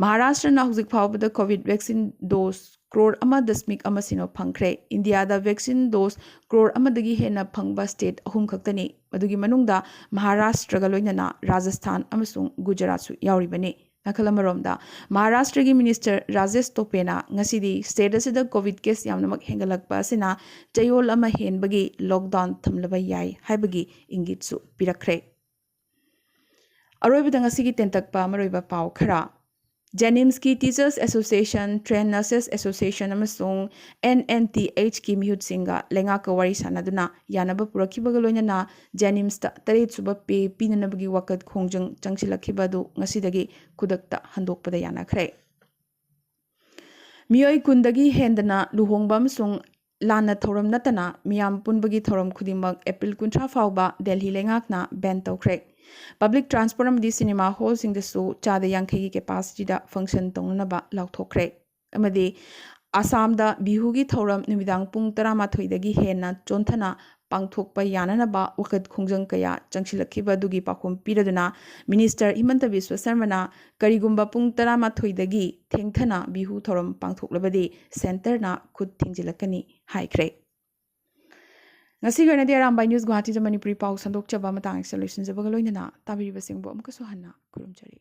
ꯃꯍꯥꯔꯥꯁꯇ꯭ꯔꯅ ꯍꯧꯖꯤꯛ ꯐꯥꯎꯕꯗ ꯀꯣꯚꯤꯗ vaccine dose ꯀ꯭ꯔꯣꯔ ꯑꯃ ꯗꯁꯃꯤꯛ ꯑꯃ ꯁꯤꯅꯣ ꯐꯪꯈ꯭ꯔꯦ꯫ ꯏꯟꯗꯤꯌꯥꯗ vaccine dose ꯀ꯭ꯔꯣꯔ ꯑꯃꯗꯒꯤ ꯍꯦꯟꯅ ꯐꯪꯕ state ꯑꯍꯨꯝ ꯈꯛꯇꯅꯤ꯫ ꯃꯗꯨꯒꯤ ꯃꯅꯨꯡꯗ ꯃꯍꯥꯔꯥꯁꯇ꯭ꯔꯒ ꯂꯣꯏꯅꯅ ꯔꯥꯖꯁꯊꯥꯟ ꯑꯃꯁꯨꯡ ꯒꯨꯖꯔꯥꯠꯁꯨ ꯌꯥꯎꯔꯤꯕꯅꯤ꯫ ꯅꯥꯀꯜ ꯑꯃꯔꯣꯝꯗ, ꯃꯍꯥꯔꯥꯁꯇ꯭ꯔꯒꯤ Minister ꯔꯥꯖꯦꯁ ꯇꯣꯄꯦꯅ ꯉꯁꯤꯗꯤ state ꯑꯁꯤꯗ ꯀꯣꯚꯤꯗ case ꯌꯥꯝꯅꯃꯛ ꯍꯦꯟꯒꯠꯂꯛꯄ ꯑꯁꯤꯅ ꯆꯌꯣꯜ ꯑꯃ ꯍꯦꯟꯕꯒꯤ lockdown ꯊꯝꯂꯕ ꯌꯥꯏ ꯍꯥꯏꯕꯒꯤ ꯏꯪꯒꯤꯠꯁꯨ ꯄꯤꯔꯛꯈ꯭ꯔꯦ꯫ ꯑꯔꯣꯏꯕꯗ ꯉꯁꯤꯒꯤ ꯇꯦꯟꯇꯛꯄ ꯃꯔꯨꯑꯣꯏꯕ ꯄꯥꯎ ꯈꯔ꯫ JNIMSꯀꯤ Teachers Association, Trained Nurses Association ꯑꯃꯁꯨꯡ N N T Hꯀꯤ ꯃꯤꯍꯨꯠꯁꯤꯡꯒ ꯂꯩꯉꯥꯛꯀ ꯋꯥꯔꯤ ꯁꯥꯟꯅꯗꯨꯅ ꯌꯥꯅꯕ ꯄꯨꯔꯛꯈꯤꯕꯒ ꯂꯣꯏꯅꯅ JNIMSꯇ ꯇꯔꯦꯠ ꯁꯨꯕ pay ꯄꯤꯅꯅꯕꯒꯤ ꯋꯥꯀꯠ ꯈꯣꯡꯖꯪ ꯆꯪꯁꯤꯜꯂꯛꯈꯤꯕ ꯑꯗꯨ ꯉꯁꯤꯗꯒꯤ ꯈꯨꯗꯛꯇ ꯍꯟꯗꯣꯛꯄꯗ ꯌꯥꯅꯈ꯭ꯔꯦ꯫ ꯃꯤꯑꯣꯏ ꯀꯨꯟꯗꯒꯤ ꯍꯦꯟꯗꯅ ꯂꯨꯍꯣꯡꯕ ꯑꯃꯁꯨꯡ ꯂꯥꯟꯅ ꯊꯧꯔꯝ ꯅꯠꯇꯅ ꯃꯤꯌꯥꯝ ꯄꯨꯟꯕꯒꯤ ꯊꯧꯔꯝ ꯈꯨꯗꯤꯡꯃꯛ April ꯀꯨꯟꯊ꯭ꯔꯥ ꯐꯥꯎꯕ ꯗꯦꯜꯍꯤ ꯂꯩꯉꯥꯛꯅ ban ꯇꯧꯈ꯭ꯔꯦ꯫ Public transport ꯑꯃꯗꯤ cinema hallꯁꯤꯡꯗꯁꯨ ꯆꯥꯗ ꯌꯥꯡꯈꯩꯒꯤ capacityꯗ function ꯇꯧꯅꯅꯕ ꯂꯥꯎꯊꯣꯛꯈ꯭ꯔꯦ꯫ ꯑꯃꯗꯤ ꯑꯁꯥꯝꯗ ꯕꯤꯍꯨꯒꯤ ꯊꯧꯔꯝ ꯅꯨꯃꯤꯗꯥꯡ ꯄꯨꯡ ꯇꯔꯥꯃꯥꯊꯣꯏꯗꯒꯤ ꯍꯦꯟꯅ ꯆꯣꯟꯊꯅ ꯄꯥꯡꯊꯣꯛꯄ ꯌꯥꯅꯅꯕ ꯋꯥꯀꯠ ꯈꯣꯡꯖꯪ ꯀꯌꯥ ꯆꯪꯁꯤꯜꯂꯛꯈꯤꯕ ꯑꯗꯨꯒꯤ ꯄꯥꯎꯈꯨꯝ ꯄꯤꯔꯗꯨꯅ Minister ꯍꯤꯃꯟꯇ ꯕꯤꯁ꯭ꯋ ꯁꯔꯃꯅ ꯀꯔꯤꯒꯨꯝꯕ ꯄꯨꯡ ꯇꯔꯥꯃꯥꯊꯣꯏꯗꯒꯤ ꯊꯦꯡꯊꯅ ꯕꯤꯍꯨ ꯊꯧꯔꯝ ꯄꯥꯡꯊꯣꯛꯂꯕꯗꯤ centreꯅ ꯈꯨꯠ ꯊꯤꯡꯖꯤꯜꯂꯛꯀꯅꯤ ꯍꯥꯏꯈ꯭ꯔꯦ꯫ ꯉꯁꯤꯒꯤ ꯑꯣꯏꯅꯗꯤ ꯑꯔꯥꯝꯕꯥꯏ News ꯒꯨꯋꯥꯍꯥꯇꯤꯗ ꯃꯅꯤꯄꯨꯔꯤ ꯄꯥꯎ ꯁꯟꯗꯣꯛꯆꯕ ꯃꯇꯥꯡ ꯑꯁꯤꯗ ꯂꯣꯏꯁꯤꯟꯖꯕꯒ ꯂꯣꯏꯅꯅ ꯇꯥꯕꯤꯔꯤꯕꯁꯤꯡꯕꯨ ꯑꯃꯨꯛꯀꯁꯨ ꯍꯟꯅ ꯈꯨꯔꯨꯝꯖꯔꯤ꯫